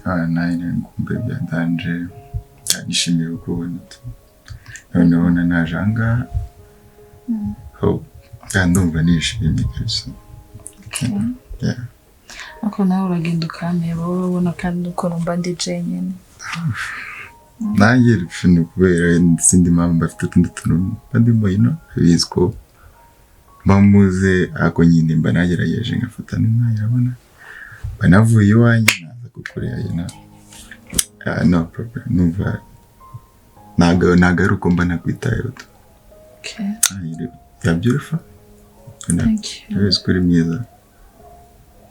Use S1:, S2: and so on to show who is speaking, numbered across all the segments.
S1: Nawe ngukumbuye bya danger, nishimiye kukubona tu. Noneho naje aha ngaha. Oh, ndumva nishimye kabisa.
S2: Okay.
S1: Yeah.
S2: Ariko nawe uragenda ukampeba, wowe ubona kandi ukuntu mba ndi jenyine.
S1: Nanjye ni kubera izindi mpamvu, mbafite utundi tuntu mba ndimo, bizi ko mba muze, ariko nyine mba nagerageje ngafata n'umwanya, urabona mba navuye iwanjye naza kukureba. No problem, numva ntabwo ari uko mba nakwitayeho tu.
S2: Okay.
S1: You are beautiful.
S2: Thank you.
S1: Urabizi ko uri mwiza.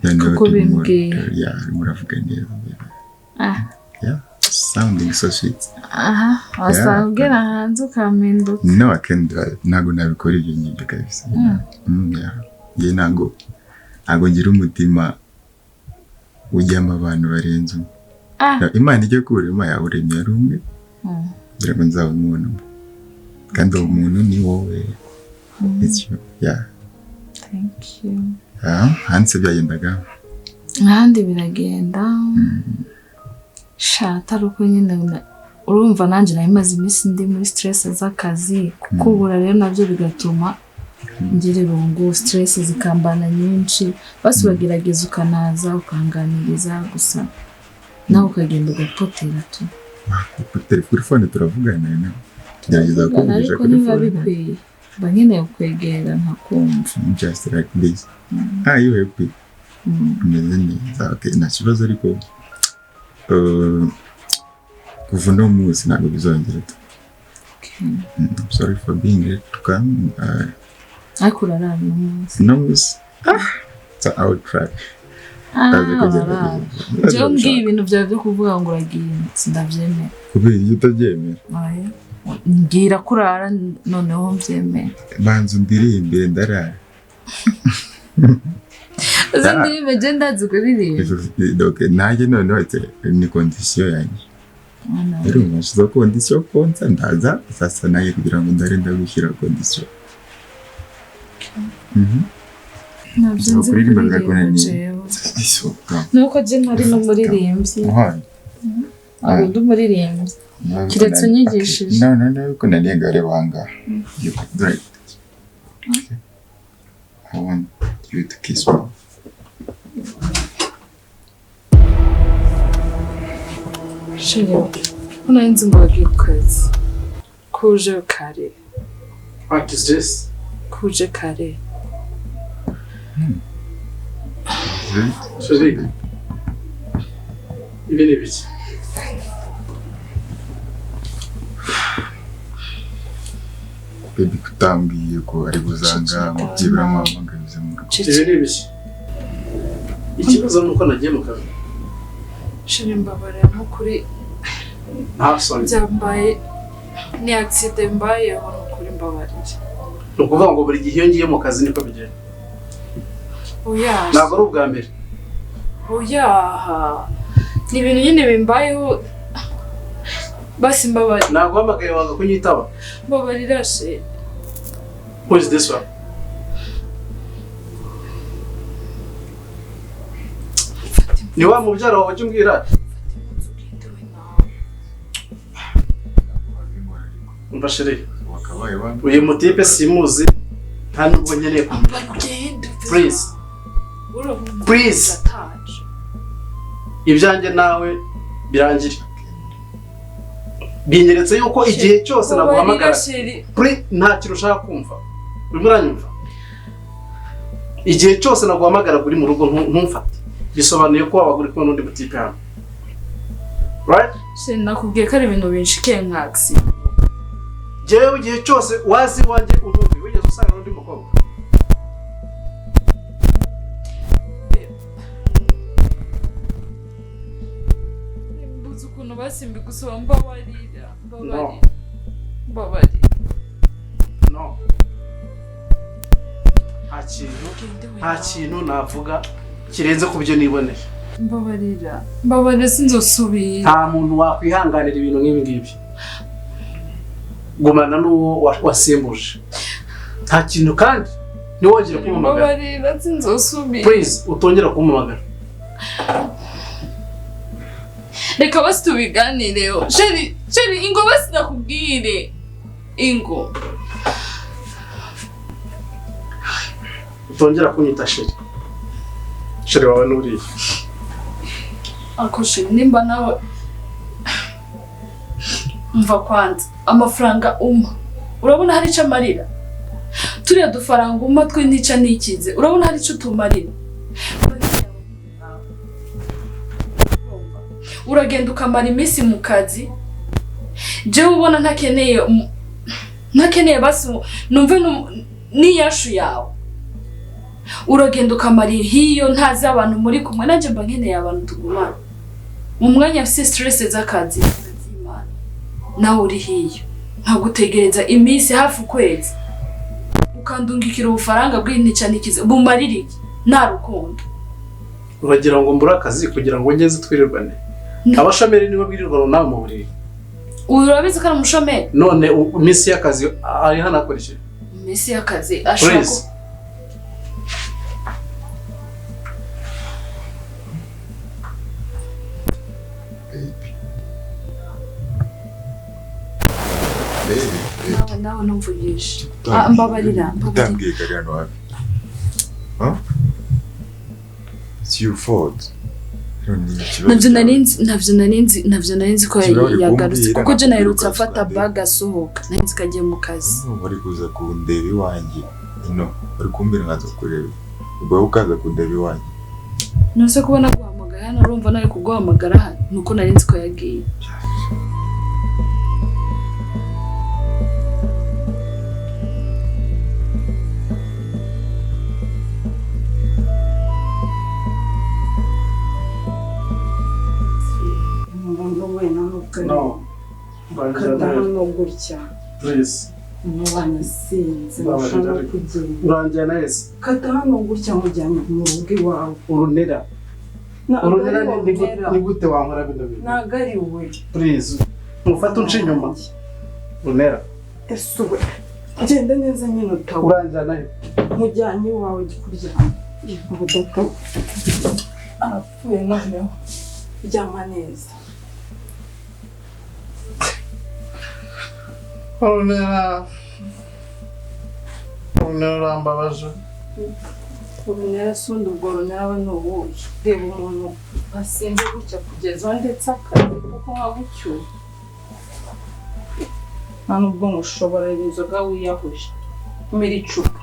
S2: Kuko bimbwiye.
S1: Yeah, urimo uravuga neza.
S2: Ah.
S1: Yeah, sounding so sweet.
S2: Aha, wasanga ugera hanze ukampinduka.
S1: No, I can't do it. Ntabwo nabikora ibyo ngibyo kabisa. Yeah. Njye ntabwo ngira umutima ujyamo abantu barenze umwe.
S2: Ah.
S1: No, Imana ijya kurema yawuremye ari umwe kugira ngo nzabe umuntu umwe. Kandi uwo muntu ni wowe. It's you. Yeah.
S2: Thank you.
S1: Yeah. Hanze byagendaga.
S2: Ahandi biragenda. Sha, atari uko nyine urumva nanjye nari maze iminsi ndi muri stress z'akazi, kukubura rero nabyo bigatuma ngira irungu, stress zikambana nyinshi. Basi uragerageza ukanaza ukanganiriza, gusa nawe ukagenda ugapotera tu.
S1: Kuri phone turavugana na tugerageza kuvugisha
S2: Ariko
S1: kuri
S2: niba
S1: phone.
S2: bikwiye, mba nkeneye kwegera nkakumva.
S1: Just like this. Are you happy? Umeze neza. Okay, nta kibazo, ariko kuva uno munsi ntabwo bizongera tu.
S2: Okay.
S1: I'm sorry for being late to come.
S2: Ariko urarara uno munsi?
S1: Uno munsi, so I will try.
S2: Ah,
S1: Ndaza kugerageza.
S2: urarara. Njyewe umbwiye ibintu byawe byo kuvuga ngo uragiye, sindabyemera.
S1: Kubera iyo utabyemera?
S2: Oya. Mbwira ko urara noneho mbyemera.
S1: Banza undiririmbire ndarara.
S2: Izo ndirimbo je ndazi kuririmba.
S1: Okay, nanjye noneho ni condition yanjye. Urumva nshyizeho condition ko nza ndaza sasa, nanjye kugira ngo ndare ndagushyira condition.
S2: Ntabyo nzi
S1: Kuririmba
S2: kuririmba
S1: birakunaniye.
S2: jewe.
S1: Isuka.
S2: Nuko je ntari n'umuririmbyi. Ntabwo ndi umuririmbyi. Keretse unyigishije.
S1: No, no, no, bikunaniye ngo urebe aha ngaha. You can do it. Okay. I want you to kiss me.
S2: Chéri, ko nari nzi ngo wagiye ku kazi. Kuje kare.
S3: What is this?
S2: Kuje kare.
S3: Chéri, ibi ni ibiki?
S1: Baby, kutambwiye ko ari buzanga ngo byibura muhamagaze mu rugo.
S3: Ibi ni ibiki? Ikibazo ni uko nagiye mu kazi.
S2: Chéri, mbabarira nk'ukuri.
S3: Nta soni.
S2: Byambaye ni accident mbayeho, ni ukuri mbabarira.
S3: Ni ukuvuga ngo buri gihe iyo ngiye mu kazi niko bigenda.
S2: Oya.
S3: Ntabwo ari ubwa mbere.
S2: Oya. Ni ibintu nyine bimbayeho. Basi mbabarira.
S3: Naguhamagaye wanga kunyitaba.
S2: Mbabarira, chéri.
S3: Who is this one? Ni wa mubyara wawe ujya umbwira?
S2: Ugende we nawe.
S3: Umva chéri,
S1: Wakabaye wambaye.
S3: uyu mutipe simuzi, nta nubwo nkeneye kumenya.
S2: Bagende.
S3: Please, Please. Ibyanjye nawe birangire. Binyeretse yuko igihe cyose naguhamagara kuri nta kintu ushaka kumva. Urimo uranyumva? Igihe cyose naguhamagara uri mu rugo ntumfate, bisobanuye ko wabaga uri kumwe n'undi mutipe hano. Right?
S2: Chéri, nakubwiye ko ari ibintu binshikiye nka accident.
S3: Jyewe igihe cyose wazi iwanjye untumve, wigeze usanga n'undi mukobwa?
S2: Mbuze ukuntu basi mbigusaba, mbabarira, mbabarira. Mbabarira.
S3: No. Nta kintu,
S2: Ugende we
S3: nta
S2: nawe.
S3: kintu navuga kirenze ku byo niboneye.
S2: Mbabarira. Mbabarira, sinzosubira.
S3: Nta muntu wakwihanganira ibintu nk'ibi ngibi. Gumana n'uwo wasimbuje. Nta kintu, kandi ntiwongere kumpamagara.
S2: Mbabarira, sinzosubira.
S3: Please, utongera kumpamagara.
S2: Reka basi tubiganireho. Chéri, chéri, ingo basi nakubwire. Ingo.
S3: Utongera kunyita chéri. Chéri wawe nuriye.
S2: Ako chéri, nimba nawe mva kwanza amafaranga umpa. Urabona hari icyo amarira? Turiya dufaranga umpa twe ntica nikize. Urabona hari icyo utumarira? Uragenda ukamara iminsi mu kazi. Jewe ubona ntakeneye basi numve n'iyashu yawe. Uragenda ukamara hiyo ntazi abantu muri kumwe, nanjye mba nkeneye abantu tugumana. Mu mwanya mfise stress z'akazi nawe uri hiyo nkagutegereza iminsi hafi ukwezi, ukandungikira ubufaranga bw'intica nikize bumarira iki? Nta rukundo.
S3: Uragira ngo mbure akazi kugira ngo ngeze twirirwane? Abashomeri nibo birirwana nawe mu buriri.
S2: Urabizi ko ari umushomeri?
S3: None iminsi y'akazi ari hano akoresheje.
S2: Iminsi y'akazi ashobora nawe numvugisha. Mbabarira,
S1: utambwiye kari hano hafi. Huh? It's your fault.
S2: Navyo narinzi ko yagarutse kuko je naherutse afata bag asohoka, narinzi ko agiye mu kazi.
S1: Bari kuza kundeba iwanjye. No, bari kumbwira nkaza kureba. Ubwo ukaza kundeba iwanjye.
S2: Nose kubona guhamagara hano urumva nari kuguhamagara hano nuko narinzi ko yagiye.
S3: No.
S4: Hano gutya.
S3: Please.
S4: Wanasinze ushobora kugenda.
S3: Uranjyana wese.
S4: Kata hano gutya nkujyana mu rugo iwawe.
S3: Urunera. Urunera ni gute wankora bino bintu?
S4: Ntabwo ari we.
S3: Please. Mufate unce inyuma. Urunera.
S4: Ese we. Genda neza nyine utawe.
S3: Uranjyana he?
S4: Mujyanye iwawe kuryama. Ubudaka. Arapfuye noneho. Ryama neza.
S3: Urunera. Urunera urambabaje.
S4: Urunera sundi ubwo runera we ni uwuhe? Reba umuntu asinze gutya kugeza ndetse akazi kuko nkagucyuye. Nta nubwo ngushobora inzoga wiyahuje. Mira icupa.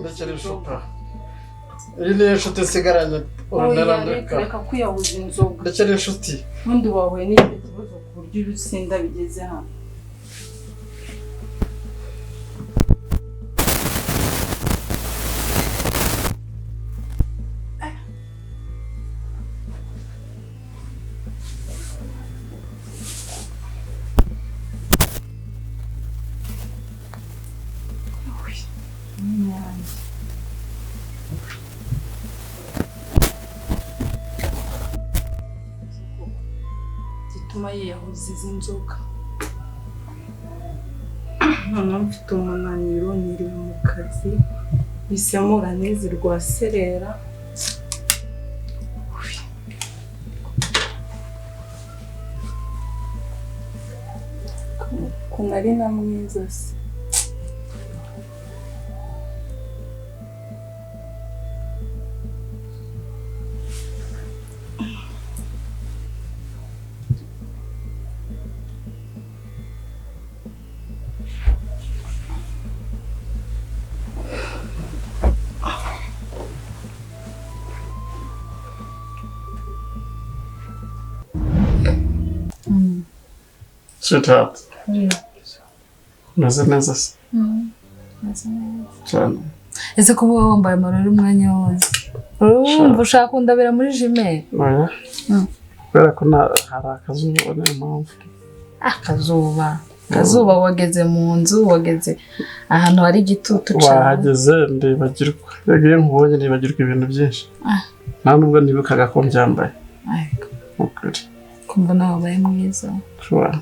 S3: Ndakira icupa. Iyi niyo nshuti nsigaranye. Urunera ndeka.
S4: Reka kwiyahuza inzoga.
S3: Ndakira inshuti.
S4: Ubundi wahuye n'icyo kibazo ku buryo urusinda bigeze hano. Gituma yiyahuza izi nzoga. Noneho mfite umunaniro, niriwe mu kazi, bisemura neza rwa serera. Ukuntu ari na mwiza se.
S3: Sweetheart. Umeze neza se?
S2: Meze neza.
S3: Cyane.
S2: Ese kuba wambaye amarori umwanya wose urumva ushaka kundabira muri jimeri?
S3: Oya. Kubera ko hari akazuba niyo mpamvu.
S2: Akazuba. Akazuba wageze mu nzu, wageze ahantu hari igitutu cyane.
S3: Wahageze ndibagirwa. Iyo nkubonye nibagirwa ibintu byinshi. Nta nubwo nibukaga ko mbyambaye. Ukuri.
S2: Kumva nawe wabaye mwiza.
S3: Sure.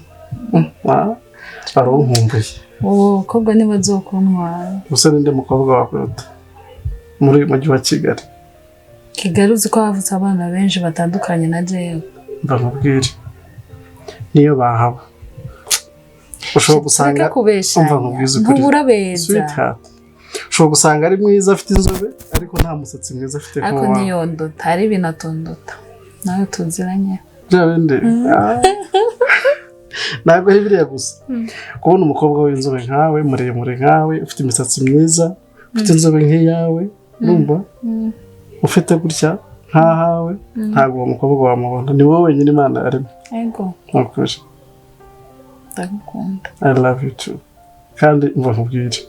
S3: Wari unkumbuye.
S2: Uwo mukobwa niba azokuntwara.
S3: Gusa ninde mukobwa wakuruta muri uyu mujyi wa Kigali?
S2: Kigali uzi ko havutse abana benshi batandukanye na jewe.
S3: Mbamubwire niyo bahaba ushobora gusanga
S2: kubeshanya ntubura beza.
S3: Ushobora gusanga ari mwiza afite inzobe ariko nta musatsi mwiza afite
S2: ariko ntiyondota ari binatondota nawe tuziranye
S3: bya bindi ntabwo ari biriya gusa. Kubona umukobwa w'inzobe nkawe muremure nkawe ufite imisatsi myiza ufite inzobe nk'iyawe urumva ufite gutya nkahawe ntabwo uwo mukobwa wamubona ni wowe wenyine Imana arimo.
S2: Ego
S3: nukuri
S2: ndagukunda.
S3: I love you too. Kandi mva nkubwire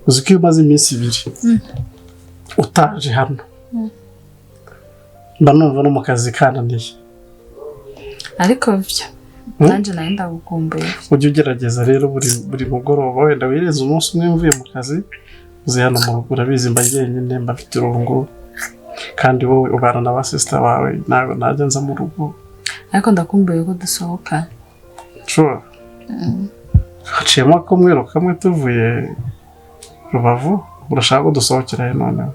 S3: uzi ko iyo umaze iminsi ibiri utaje hano mba numva no mu kazi kananiye.
S2: Ariko byo nanjye nawe ndagukumbuye.
S3: Ujye ugerageza rero buri mugoroba wenda wireze umunsi umwe mvuye mu kazi uze hano mu rugo urabizi mba njyenyine mba mfite irungu kandi wowe ubana na ba sister bawe ntabwo najya nza mu rugo.
S2: Ariko ndakumbuye ko dusohoka.
S3: Sure. Haciyemo akumwero kamwe tuvuye Rubavu urashaka ko dusohokera he noneho?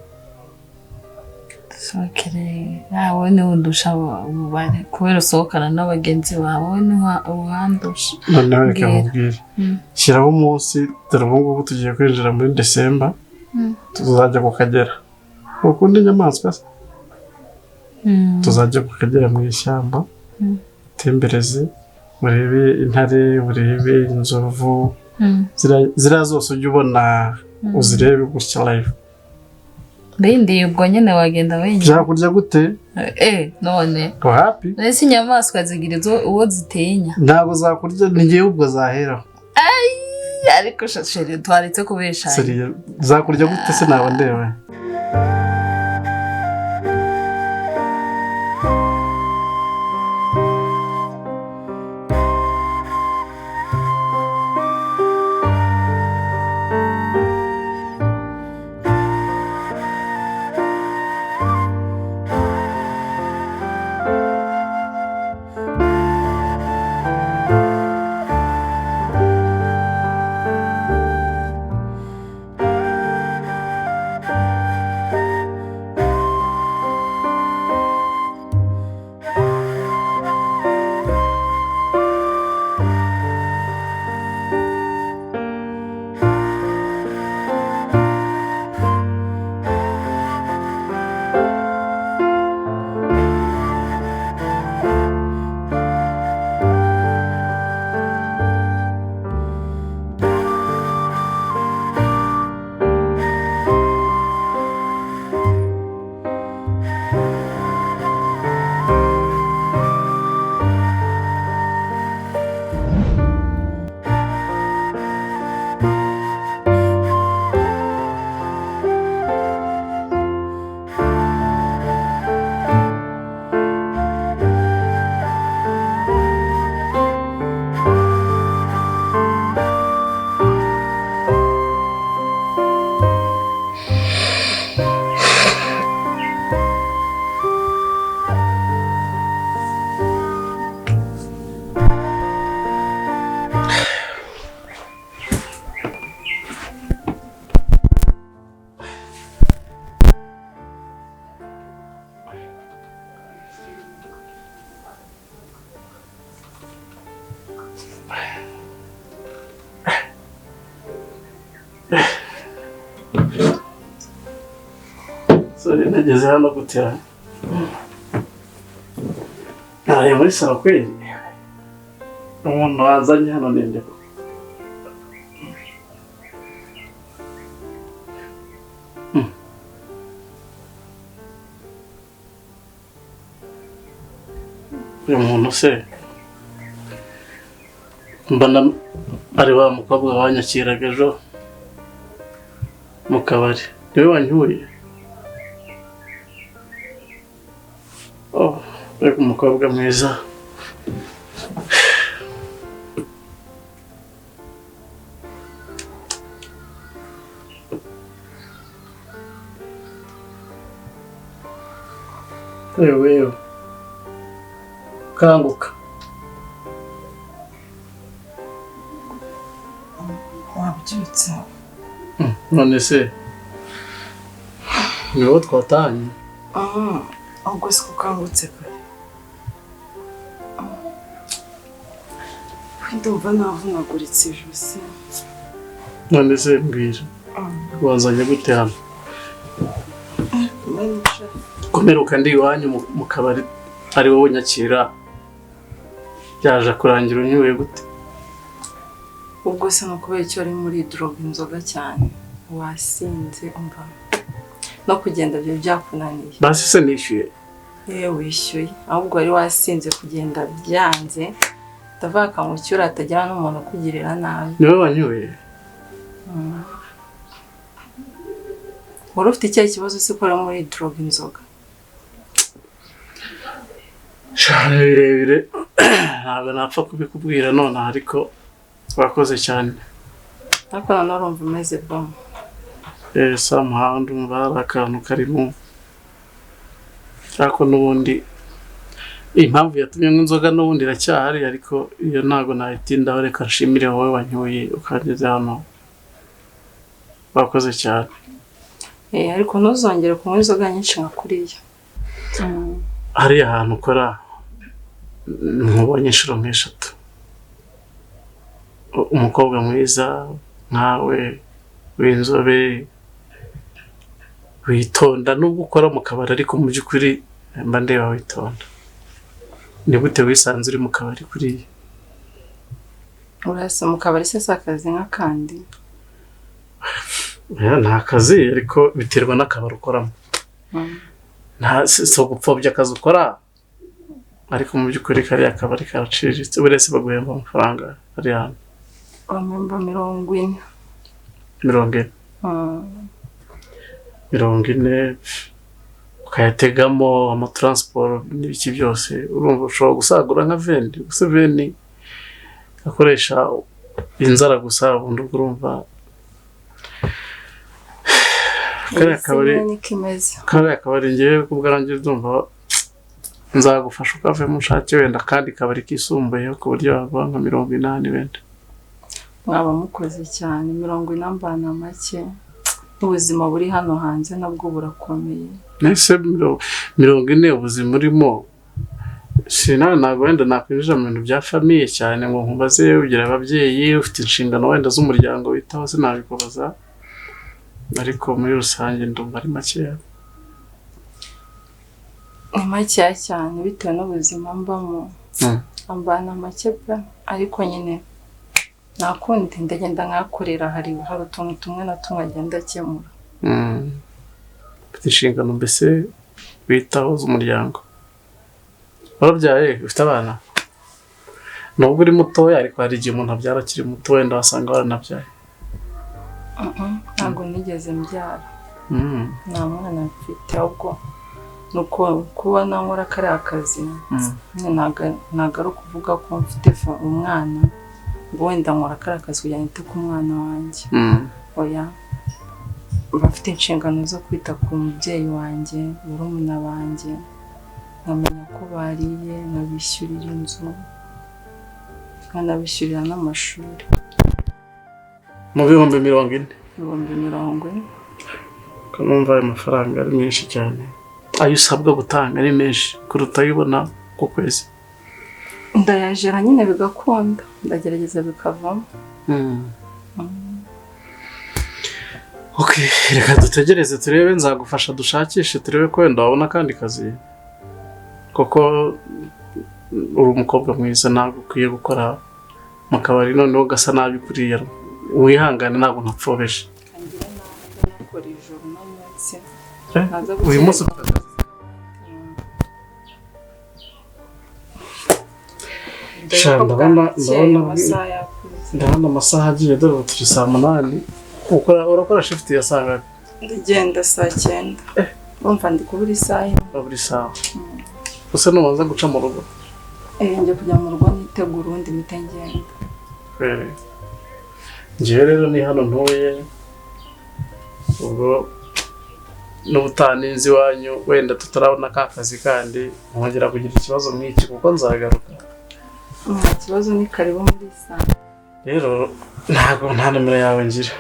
S2: Dusohokere wowe niwe undusha umubare kubera usohokana n'abagenzi bawe wowe niwe uhandusha.
S3: Noneho reka nkubwire shyiraho umunsi dore ubu ngubu tugiye kwinjira muri Desemba tuzajya ku Kagera. Ukunda inyamaswa se? Tuzajya ku Kagera mu ishyamba utembereze urebe intare urebe inzovu ziriya zose ujya ubona uzirebe gutya live.
S2: Ndindi ubwo nyine wagenda wenyine
S3: byakurya gute?
S2: None
S3: happy
S2: ese inyamaswa zigira uwo zitinya
S3: ntabwo zakurya ni ngewe ubwo zaheraho.
S2: Ariko chérie twaretse kubeshanya.
S3: Zakurya gute se naba ndeba? Sorry, nageze hano gutera. Naraye muri salo kweli. Umuntu wazanye hano ninde? Uyu muntu se mbona ari wa mukobwa wanyakiraga ejo mu kabari niwe wancyuye. Oh, mbega umukobwa mwiza. Wewe kanguka.
S4: Wabyutse?
S3: None se ni wowe twatanye?
S4: Ubwo si ukangutse kare. Ndumva navunaguritse ijosi.
S3: None se mbwira, wanzanye gute hano? Kumeruka ndi iwanyu mu kabari ari wowe nyakira, byaje kurangira unyuye gute?
S4: Ubwo se ni ukubera icyo wari muri droga inzoga cyane, wasinze umva no kugenda byo byakunaniye.
S3: Basi se nishyuye?
S4: Yewe wishyuye, ahubwo wari wasinze kugenda byanze, ndavuga akamucyura hatagira n'umuntu ukugirira nabi.
S3: Niwe wanyuye?
S4: Wari ufite ikihe kibazo se ukora muri droga inzoga?
S3: Cyane birebire ntabwo napfa kubikubwira nonaha, ariko wakoze cyane.
S4: Ariko nanone urumva umeze bon.
S3: Somehow ndumva hari akantu karimo, ariko n'ubundi impamvu yatumye nywa inzoga n'ubundi iracyahari, ariko iyo ntabwo nayitindaho. Reka nshimire wowe wanyoye ukageze hano, wakoze cyane.
S4: Ariko ntuzongere kunywa inzoga nyinshi nka kuriya.
S3: Hariya hantu ukora nkubonye inshuro nk'eshatu, umukobwa mwiza nkawe w'inzobe witonda, nubwo ukora mu kabari ariko mu by'ukuri mba ndeba witonda. Ni gute wisanze uri mu kabari kuriya?
S4: Urasa mu kabari se si akazi nk'akandi?
S3: Ni akazi, ariko biterwa n'akabari ukoramo. Si ugupfobya akazi ukora, ariko mu by'ukuri kariya kabari karaciriritse. Buri wese baguhemba amafaranga ari hano?
S4: Bamuhemba 40.
S3: 40? 40 ukayategamo amataransiporo n'ibiki byose, urumva ushobora gusagura nka veni. Gusa veni akoresha inzara gusa, ubundi ubwo urumva kariya kabari ngewe ku bwanjye ndumva nzagufasha ukavemo ushake wenda kandi kabari kisumbuyeho ku buryo waguha nka 80 wenda.
S4: Mwaba mukoze cyane, 40 mbana make. Ubuzima buri hano hanze nabwo burakomeye.
S3: Nese 40 ubuzima urimo, ntabwo wenda nakwinjira mu bintu bya famiye cyane ngo nkubaze ugira ababyeyi, ufite inshingano wenda z'umuryango witaho, sinabikubaza, ariko muri rusange ndumva ari makeya.
S4: Ni makeya cyane bitewe n'ubuzima mbamo, ambana make pe, ariko nyine nakundi ndagenda nkakorera, hari utuntu tumwe na tumwe agenda akemura.
S3: Ufite inshingano mbese witaho z'umuryango. Warabyaye, ufite abana? Nubwo uri mutoya ariko hari igihe umuntu abyara akiri muto, wenda wasanga waranabyaye.
S4: Ntabwo nigeze mbyara, nta mwana mfite, ahubwo ni uko kubona nkora kariya kazi ntabwo ari ukuvuga ko mfite umwana ngo wenda nkora kariya kazi kugira ngo nite ku mwana wanjye. Oya, mba mfite inshingano zo kwita ku mubyeyi wanjye, barumuna banjye, nkamenya ko bariye, nkabishyurira inzu, nkanabishyurira n'amashuri.
S3: Mu 40,000?
S4: 40,000.
S3: Ko numva ayo mafaranga ari menshi cyane. Ayo usabwa gutanga ari menshi kuruta ayo ubona ku kwezi.
S4: Ndayajera nyine bigakunda, ndagerageza bikavamo.
S3: Okay, reka dutegereze turebe, nzagufasha dushakishe turebe ko wenda wabona akandi kazi, kuko uri umukobwa mwiza ntabwo ukwiye gukora mu kabari noneho ugasa nabi kuriya. Wihangane ntabwo ntapfobeje. Uyu munsi ndabona amasaha agiye, dore turi saa 8. Urakora shift ya saa ngapi?
S4: Ndagenda saa 9. Urumva ndi kubura isaha imwe.
S3: Buri saha. Gusa nubanza guca mu rugo?
S4: Njya kujya mu rugo nitegura ubundi mpite ngenda.
S3: Njyewe rero ni hano ntuye, ubwo n'ubutaha n'inzu iwanyu wenda tutarabona ka kazi kandi nkongera kugira ikibazo nk'iki kuko nzagaruka.
S4: Nta kibazo, ni karibu muri saa.
S3: Rero ntabwo nta nomero yawe ngira,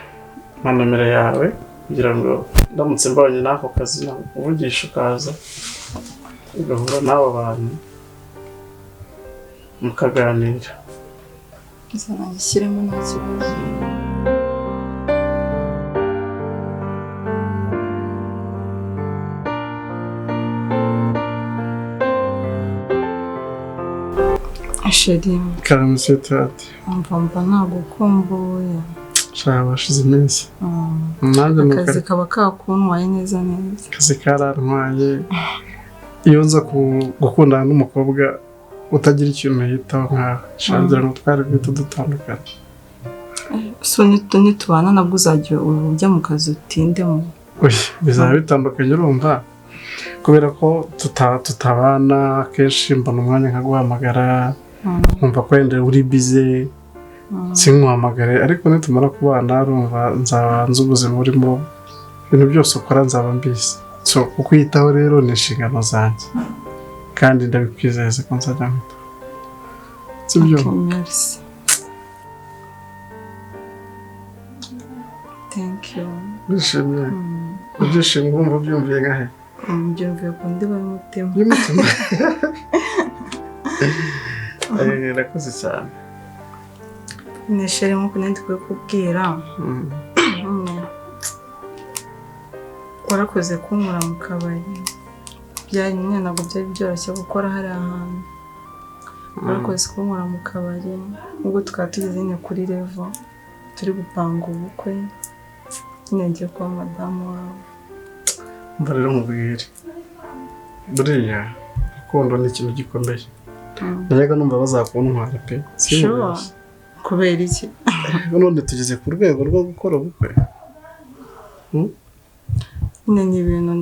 S3: nta nomero yawe kugira ngo Ndamutse mbonye n'ako kazi uvugisha ukaza ugahura n'abo bantu mukaganira.
S4: Nzanayishyiremo nta kibazo. Sheri.
S3: Karamusitati.
S4: Umva nagukumbuye.
S3: Shaka bashize iminsi. Nanjye nuko
S4: akazi kaba kakuntwaye neza neza.
S3: Akazi karantwaye. Iyo nza gukundana n'umukobwa utagira ikintu yitaho nkawe, shangira ngo twari guhita dutandukana.
S4: So nitubana nabwo uzajya ujya mu kazi utindemo.
S3: Oya, bizaba bitandukanye urumva. Kubera ko tutabana kenshi mbona umwanya nkaguhamagara, nkumva ko wenda uri bize sinkuhamagare, ariko nitumara kubana urumva nzaba nzi ubuzima urimo, ibintu byose ukora nzaba mbizi. So kukwitaho rero ni inshingano zanjye kandi ndabikwizeza ko nzajya nkwitaho. Sibyo?
S4: Merci. Thank you.
S3: Ndishimye. Ibyishimo wumva byumviye nkahe?
S4: Mbyumviye ku ndiba y'umutima.
S3: Y'umutima. Irakoze cyane.
S4: Neshere nkuko nari kubikubwira. Warakoze kunkura mu kabari. Byari nyine ntabwo byari byoroshye gukora hariya hantu. Warakoze kunkura mu kabari. Ubwo tukaba tugeze nyine kuri level turi gupanga ubukwe. Nyine ngiye kuba madamu wawe.
S3: Mba rero nkubwire, buriya urukundo ni ikintu gikomeye. Najyaga numva bazakuntwara pe.
S4: Sure. Kubera iki?
S3: None tugeze ku rwego rwo gukora ubukwe.
S4: Nyine ni ibintu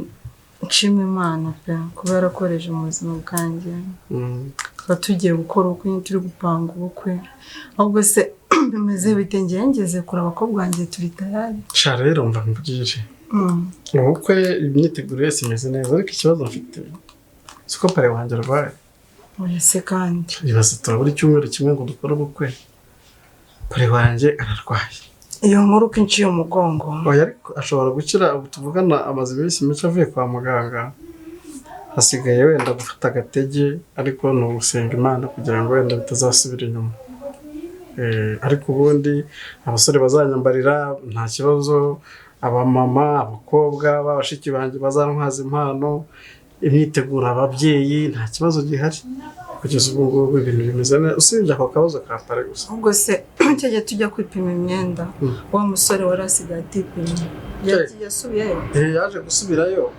S4: nshima Imana pe kuba yarakoreje mu buzima bwanjye. Tukaba tugiye gukora ubukwe, turi gupanga ubukwe. Ahubwo se bimeze bite? Ngeze kure abakobwa banjye turi tayari.
S3: Sha rero mva nkubwire. Ubukwe imyiteguro yose imeze neza, ariko ikibazo mfite siko pare wanjye arwaye.
S4: Oya se kandi
S3: ibaze turabura icyumweru kimwe ngo dukore ubukwe, pare wanjye ararwaye.
S4: Iyo nkuru ko inciye umugongo.
S3: Oya ariko ashobora gukira, ubu tuvugana amaze iminsi mike avuye kwa muganga, hasigaye wenda gufata agatege, ariko ni ugusenga Imana kugira ngo wenda bitazasubira inyuma. Ariko ubundi abasore bazanyambarira nta kibazo, abamama, abakobwa, bashiki banjye bazantwaza impano, imyiteguro ababyeyi nta kibazo gihari. Kugeza ubu ngubu ibintu bimeze neza usibye ako kabazo ka pare gusa.
S4: Ubwo se cyajya tujya kwipima imyenda, wa musore wari asigaye atipimye yasubiyeyo?
S3: Yaje gusubirayo,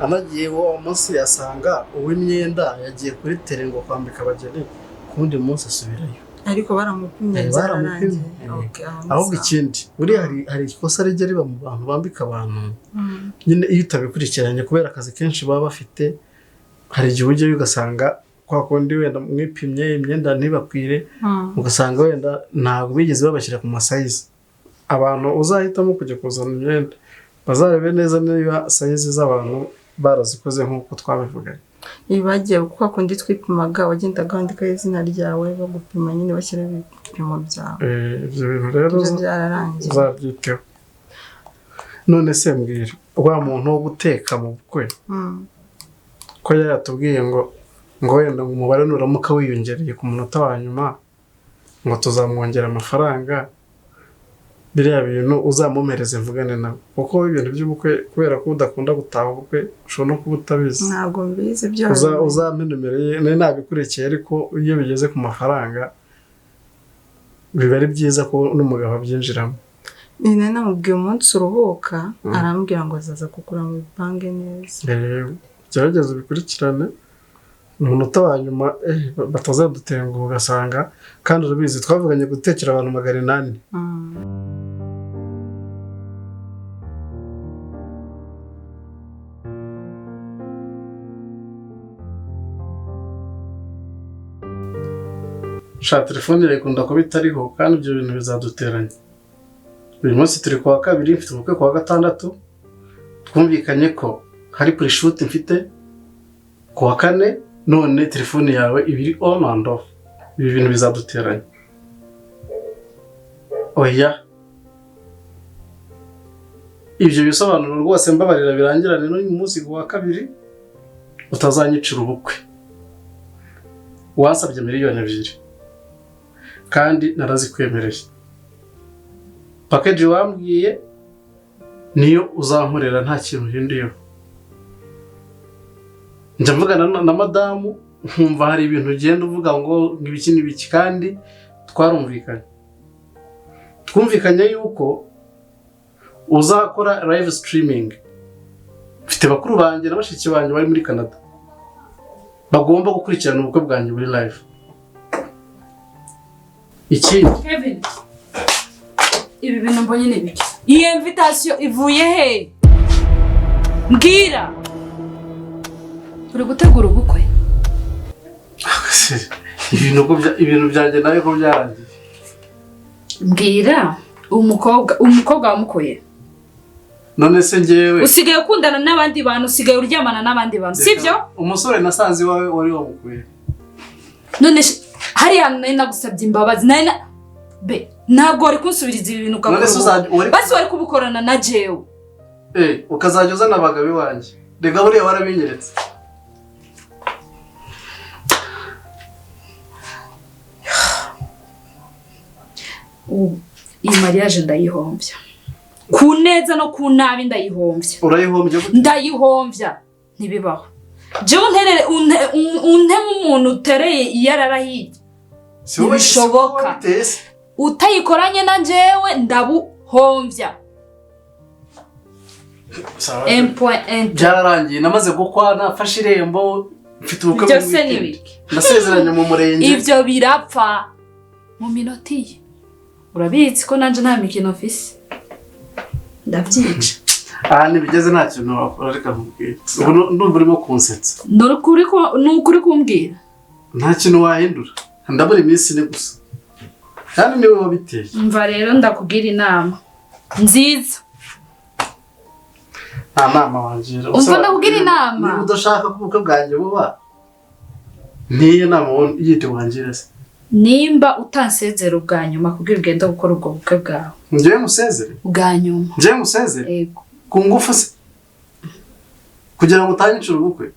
S3: anagiye uwo munsi asanga uw'imyenda yagiye kuri tere ngo kwambika abageni, ku wundi munsi asubirayo.
S4: Ariko baramupimye byararangiye.
S3: Ahubwo ikindi buriya hari ikosa rijya riba mu bantu bambika abantu nyine iyo utabikurikiranye kubera akazi kenshi baba bafite, hari igihe ujyayo ugasanga kwa kundi wenda mwipimye imyenda ntibakwire, ugasanga wenda ntabwo bigeze babashyira ku masayizi. Abantu uzahitamo kujya kuzana imyenda bazarebe neza niba sayizi z'abantu barazikoze nk'uko twabivuganye.
S4: Bagiye kuko kundi twipimaga wagendaga wandikaho izina ryawe bagupima nyine bashyira ibipimo byawe.
S3: Ibyo bintu rero uzabyiteho. None se mbwira wa muntu wo guteka mu bukwe ko yatubwiye ngo wenda umubare nuramuka wiyongereye ku munota wa nyuma ngo tuzamwongera amafaranga, biriya bintu uzamumereze mvugane nawe, kuko ibintu by'ubukwe kubera ko udakunda gutaha ubukwe ushobora no kuba utabizi.
S4: Ntabwo mbizi byose.
S3: Uzampe nimero ye, nari nabikurikiye, ariko iyo bigeze ku mafaranga biba ari byiza ko n'umugabo abyinjiramo.
S4: Nari namubwiye umunsi uruhuka, arambwira ngo azaza kugura mu bipange neza.
S3: Gerageza ubikurikirane umunota wa nyuma batazadutenguha ugasanga, kandi urabizi twavuganye gutekera abantu 800. Sha telefone irekunda kuba itariho kandi ibyo bintu bizaduteranya. Uyu munsi turi kuwa kabiri, mfite ubukwe kuwa gatandatu, twumvikanye ko hari pre-shoot mfite kuwa kane, none telefone yawe ibiri on and off. Ibi bintu bizaduteranya. Oya, Ibyo bisobanuro rwose mbabarira birangirane n'uyu munsi wa kabiri utazanyicira ubukwe. Wansabye 2 miliyoni kandi narazikwemereye. Package wambwiye niyo uzankorera, nta kintu uhinduyeho. Njya mvugana na madamu nkumva hari ibintu ugenda uvuga ngo ibiki n'ibiki, kandi twarumvikanye. Twumvikanye yuko uzakora live streaming. Mfite bakuru banjye na bashiki banjye bari muri Canada bagomba gukurikirana ubukwe bwanjye muri live. Ikindi,
S2: Kevin, ibi bintu mbonye ni ibiki? Iyi invitation ivuye he? Mbwira, uri gutegura ubukwe?
S3: Ibintu byanjye nawe ko byarangiye.
S2: Mbwira, umukobwa wamukoye?
S3: None se njyewe
S2: Usigaye ukundana n'abandi bantu, usigaye uryamana n'abandi bantu, sibyo?
S3: Umusore nasanze iwawe wari wamukuye?
S2: None hariya nari nagusabye imbabazi, nari na be ntabwo wari kunsubiriza ibi bintu
S3: None
S2: ugakora
S3: se
S2: ubu.
S3: uzajya wari
S2: Basi wari kubukorana na jewe.
S3: Ukazajya uzana abagabo iwanjye? Rega buriya warabinyeretse.
S2: Ubu iyi mariage ndayihombya ku neza no ku nabi, ndayihombya.
S3: Urayihombye gute?
S2: Ndayihombya, ntibibaho. Jewe unterere unte nk'umuntu utereye iyarara hirya.
S3: Si wowe, si wowe
S2: Ntibishoboka.
S3: wabiteye se?
S2: Utayikoranye na jewe ndabuhombya.
S3: Sawa.
S2: M.1.
S3: Byararangiye, namaze gukwa, nafashe irembo, mfite ubukwe
S2: Ibyo
S3: muri
S2: se ni
S3: weekend.
S2: biki?
S3: Nasezeranye mu murenge.
S2: Ibyo birapfa mu minota iyi. Urabizi ko nanje nta mikino mfise, ndabyica.
S3: Aha ntibigeze, nta kintu wakora. Reka nkubwire, ubu ndumva urimo kunsetsa.
S2: Ni ukuri kumbwira.
S3: Nta kintu wahindura, ndabura iminsi 4 gusa, kandi niwe wabiteye.
S2: Mva rero ndakubwira inama nziza.
S3: Nta nama wangira.
S2: Umva, ndakubwira inama.
S3: Niba udashaka ko ubukwe bwanjye buba, niyo nama yindi wangira se?
S2: Nimba utansezera ubwa nyuma kubwira ugenda gukora ubwo bukwe bwawe.
S3: Njyewe musezere?
S2: Ubwa nyuma.
S3: Njyewe musezere?
S2: Yego.
S3: Ku ngufu se, kugira ngo utanyicire ubukwe?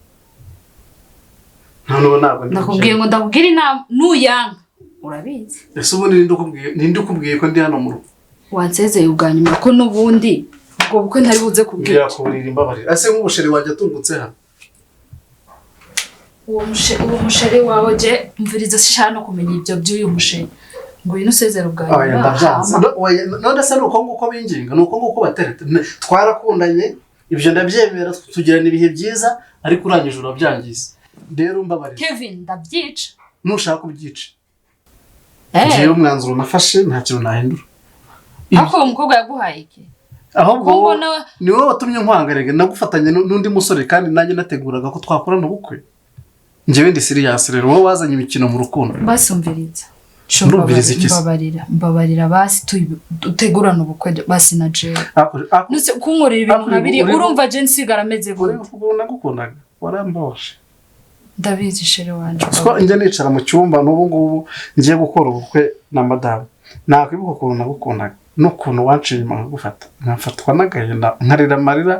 S3: Nta n'ubu ntabwo ndi
S2: Ndakubwiye ngo ndakubwira inama, nuyanka urabizi.
S3: Ese ubundi ninde ukubwiye ko ndi hano mu rugo?
S2: Wansezeye ubwa nyuma, ko n'ubundi ubwo bukwe ntari buze
S3: Mbwira
S2: kubwira.
S3: Ku buriri, mbabarira. Ese nk'ubusheri wanjye atungutse hano?
S2: Uwo musheri wawe, je mviriza, sishaka no kumenya ibyo by'uyu musheri. Ngwino usezere ubwa
S3: Oya,
S2: nyuma.
S3: ndabyanze.
S2: Hama.
S3: Oya, none se ni uko nguko binginga, ni uko nguko batereta? Twarakundanye, ibyo ndabyemera, tugirana ibihe byiza, ariko urangije urabyangiza. Rero mbabarira.
S2: Kevin, ndabyica.
S3: Nushaka ubyice.
S2: Eh,
S3: Ngewe umwanzuro nafashe nta kintu nahindura.
S2: Ariko uwo mukobwa yaguhaye iki?
S3: Ahubwo
S2: Ko
S3: wowe
S2: mbona
S3: ni wowe watumye nkwanga. Rega nagufatanye n'undi musore, kandi nanjye nateguraga ko twakorana ubukwe. Njyewe ndi serious, rero wowe wazanye imikino mu rukundo.
S2: Basi umviriza.
S3: Ndumviriza iki se?
S2: Mbabarira, mbabarira, basi dutegurane ubukwe basi na jewe. Nuse kunkorera ibintu
S3: Ariko
S2: nka biriya, urumva je nsigara ameze
S3: uri
S2: gute?
S3: ukuntu nagukundaga, warambabaje.
S2: Ndabizi, chéri wanje.
S3: Siko njya nicara mu cyumba n'ubu ngubu ngiye gukora ubukwe na madamu, nakwibuka ukuntu nagukundaga n'ukuntu wanciye inyuma nkagufata, nkafatwa n'agahinda, nkarira amarira.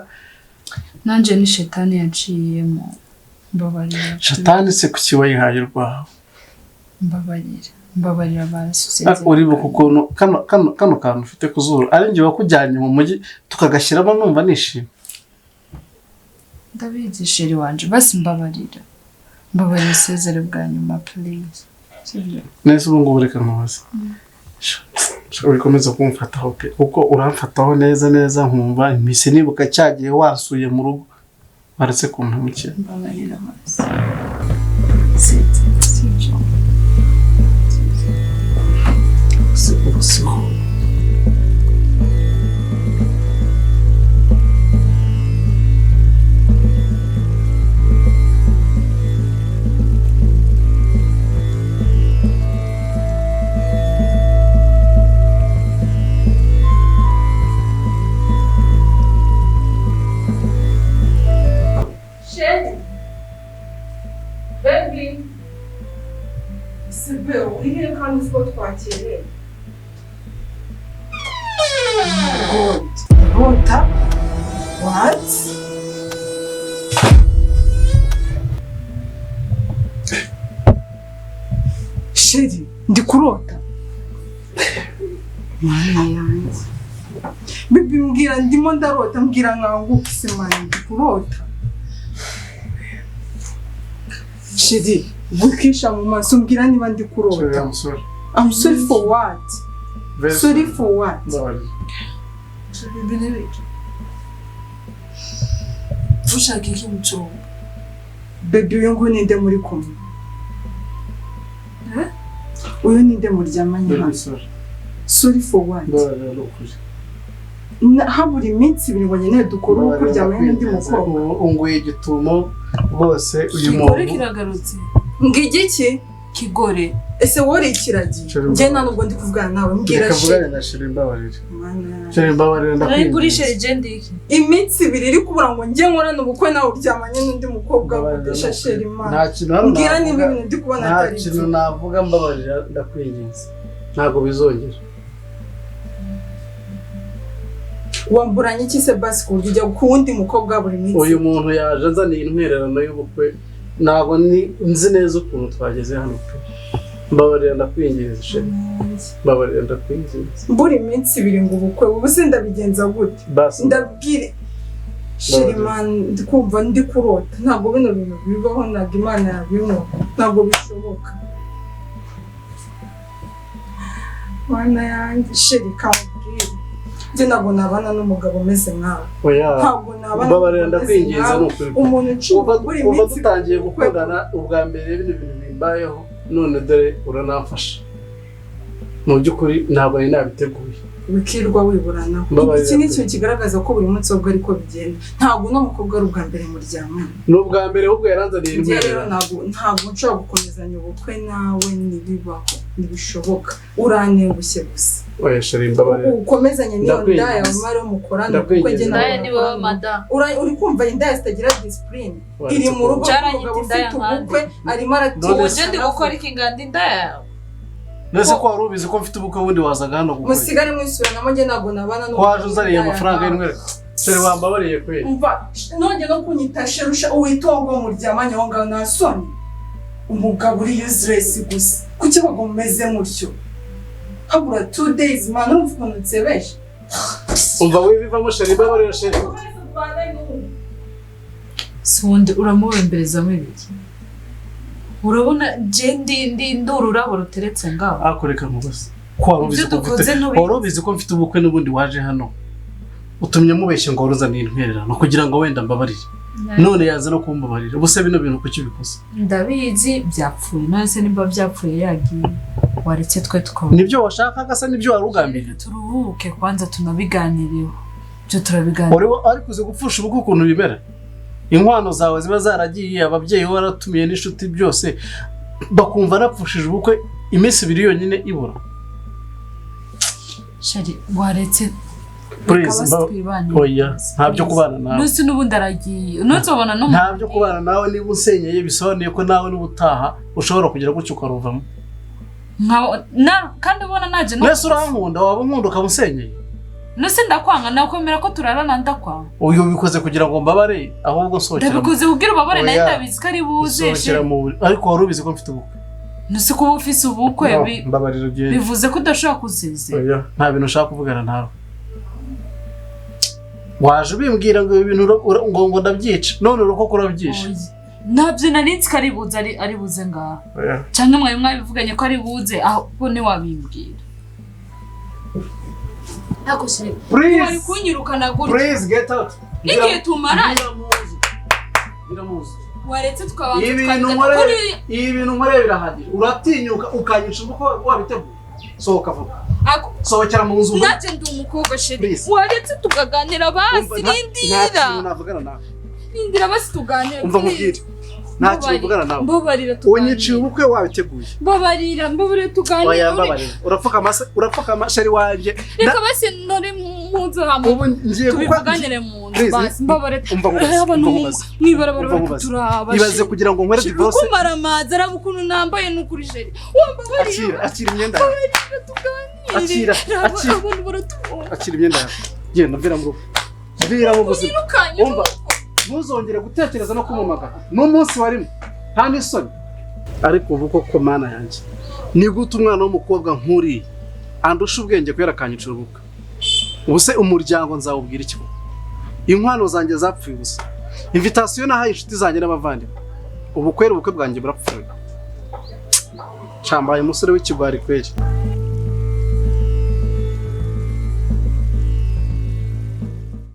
S2: Nanje ni shetani yaciyemo, mbabarira.
S3: Shatani se kuki wayihaye urwawe?
S2: Mbabarira, mbabarira basi
S3: Ah,
S2: usezere.
S3: uribuka ukuntu kano kantu ufite ku zuru ari njye wakujyanye mu mujyi tukagashyiramo, numva nishimye?
S2: Ndabizi, chéri wanje, basi mbabarira, mbabarira usezere bwa nyuma, please, sibyo?
S3: Neza, ubu ngubu reka nkubaze. Wikomeza kumfataho pe, kuko uramfataho neza neza nkumva impisi nibuka cya gihe wasuye mu rugo. Baretse kumpemukira.
S2: Mbabarira basi, sibyo, sibyo?
S3: Siho.
S4: Chéri. Baby. Sibe, uri he kandi uzi ko twakerewe? God, ndabota. What? Chéri, ndi kurota. Mana yanjye. Bibi mbwira ndimo ndarota, mbwira nkanguke se mani, ndi kurota. Chéri, gukisha mu maso mbwira niba ndi kurota.
S3: I'm sorry.
S4: I'm sorry for what?
S3: Very
S4: sorry for what?
S2: Bibi n'ibiki? Ushaka iki mu cyumba?
S4: Baby uyu nguyu ninde muri kumwe? Uyu ninde muryamanye hano? Sorry for what? Habura iminsi ibiri ngo nyine dukore ubukwe uryamanye n'undi mukobwa.
S3: Unguye igitumo rwose uyu muntu.
S2: Kigore kiragarutse.
S4: Ngigiki?
S2: Kigore.
S4: Ese wori ikiragi? Njye nta nubwo ndi kuvugana nawe mbwira
S3: Reka mvugane na Sheri mbabarire. Sheri mbabarire ndakwinginze.
S2: Kuri Sheri je ndiki.
S4: Iminsi ibiri iri kubura ngo njye nkorane ubukwe nawe uryamanye n'undi mukobwa gutesha Sheri Imana.
S3: Nta kintu hano
S4: mbwira niba ibintu ndi kubona atari
S3: nta kintu navuga mbabarira ndakwinginze. Ntabwo bizongera.
S4: Wamburanye iki se basi ku buryo ujya ku wundi mukobwa buri minsi?
S3: Uyu muntu yaje anzaniye intwererano y'ubukwe ntabwo nzi neza ukuntu twageze hano pe. Mbabarira ndakwinginze Sheri. Mbabarira ndakwinginze.
S4: Mbura iminsi ibiri ngo ubukwe ubu se ndabigenza gute? Ndabwire Sheri man ndi kumva ndi kurota. Ntabwo bino bintu bibaho, ntabwo Imana yabinkora. Ntabwo bishoboka. Mana yanjye Sheri kambwire. Njye ntabwo nabana n'umugabo umeze nkawe. Ntabwo nabana.
S3: Mbabarira ndakwinginze ni ukuri.
S4: Umuntu ucunga buri
S3: Kuva
S4: minsi
S3: dutangiye gukundana ubwa mbere bino bintu bimbayeho none dore uranamfasha. Mu by'ukuri ntabwo nari nabiteguye.
S4: Wikirwa wiburanaho. Iki ni ikintu kigaragaza ko buri munsi ubwo ariko bigenda. Ntabwo uno mukobwa ari ubwa mbere muryamana.
S3: Ni ubwa mbere ahubwo yaranzaniye
S4: intwererano. Ntabwo nshobora gukomezanya ubukwe nawe, ntibibaho, ntibishoboka. Urantengushye gusa.
S3: Oya Sheri mbabarira.
S4: Ukomezanye n'iyo ndaya umare mukorana kuko njye
S2: Ndaya ni wowe madam.
S4: Uri kumva indaya zitagira discipline. Iri mu rugo rw'umugabo ufite ubukwe arimo aratinya.
S2: Ubu je ndi gukora iki ngandi indaya yawe?
S3: Nese ko wari ubizi ko mfite ubukwe bundi wazaga hano gukora.
S4: Musigare mwisubiranamo njye ntabwo nabana
S3: n'uwo. Waje uzaniye amafaranga y'intwererano. Sheri wambabariye kweli.
S4: Umva nongeye no kunyita Sherusha uwitongo muryamanye aho ngaho nta soni. Umugabo uri useless gusa. Kuki abagabo mumeze mutyo? Habura 2 days man urumva ukuntu nsebeje.
S3: Umva wibivamo Sheri mbabarira Sheri.
S2: Si wundi uramubemberezamo ibiki? Urabona je ndi ndururabo ruteretse ngaho.
S3: Akoreka nkubaze. Ko wari ubizi ko mfite ubukwe n'ubundi waje hano. Utumye mubeshye ngo waruzaniye intwererano kugira ngo wenda mbabarire. None yaza no kumbabarira. Ubuse bino bintu kuki bikoze?
S2: Ndabizi byapfuye. None se nimba byapfuye yagiye. Waretse twe tukabona.
S3: Nibyo washakaga se nibyo wari ugambiriye?
S2: Turuhuke kwanza tunabiganireho. Byo turabiganira.
S3: Uri ariko uzi gupfusha ubukwe ukuntu bimera? Inkwano zawe ziba zaragiye, ababyeyi waratumiye n'inshuti byose bakumva napfushije ubukwe iminsi ibiri yonyine ibura.
S2: Sheri waretse
S3: Please, oya nta byo kubana nawe.
S2: Nusi n'ubundi aragiye. Nutubona no
S3: nta byo kubana nawe niba usenyeye bisobanuye ko nawe n'ubutaha ushobora kugira gutyo ukaruvamo.
S2: Kandi ubona naje no.
S3: Nese urankunda waba unkunda ukamusenyeye.
S2: Nuse ndakwanga nakwemera ko turarana ndakwanga.
S3: Uyu bikoze kugira ngo mbabare ahubwo nsohokera.
S2: Ndabikoze kugira ubabare naye ndabizi ko ari buze.
S3: Nsohokera mu ariko wari ubizi ko mfite ubukwe.
S2: Nuse kuba ufise ubukwe
S3: mbabarira ugende.
S2: Bivuze ko udashobora kuzizera.
S3: Oya nta bintu ushaka kuvugana nawe. Waje ubimbwira ngo ibintu ngo ndabyica none uruko kurabyisha.
S2: Ntabyo nari nzi ko ari buze ari buze ngaha. Cyangwa mwari mwabivuganye ko ari buze ahubwo ntiwabimbwira. Ntabwo Sheri. Wari kunyirukana gutya.
S3: Please get out.
S2: Igihe tumaranye. Waretse tukabanza
S3: tukaganira. Ibi bintu nkoreye birahagije. Uratinyuka ukanyica ubukwe wabiteguye. Sohoka vuba. Sohokera mu nzu.
S2: Nanjye ndi umukobwa Sheri. Waretse tukaganira basi rindira.
S3: Nta kintu navugana nawe.
S2: Rindira basi tuganire.
S3: Umva nkubwire. Nta kintu mvugana nawe.
S2: Mbabarira tuganire.
S3: Unyiciye ubukwe wabiteguye.
S2: Mbabarira, mbabarira tuganire.
S3: Oya mbabarira. Urapfukama se, urapfukama Sheri wanjye.
S2: Reka basi nore mu nzu hamwe.
S3: Ubu ngiye
S2: tubivuganire mu nzu basi mbabarira. Abantu mwibarabara bari kuturaba.
S3: Ibaze kugira ngo nkwere divorce.
S2: Kumara amazi araba ukuntu nambaye n'ukuri Sheri. Wambabarira.
S3: Akira, akira imyenda yawe.
S2: Mbabarira tuganire.
S3: Akira, akira.
S2: Abantu baratubona.
S3: Akira imyenda yawe. Genda mvira mu rugo. Mvira mu buzima.
S4: Wirukanye.
S3: Umva, ntuzongere gutekereza no kumumagara n'umunsi warimo, nta n'isoni. Ariko ubu koko, Mana yanjye, ni gute umwana w'umukobwa nk'uriya andusha ubwenge kubera akanyicira ubukwe? Ubu se umuryango nzawubwira iki koko? Inkwano zanjye zapfuye ubusa, invitation nahaye inshuti zanjye n'abavandimwe, ubu kweri ubukwe bwanjye burapfuye. Cambaye umusore w'ikigwari kweri.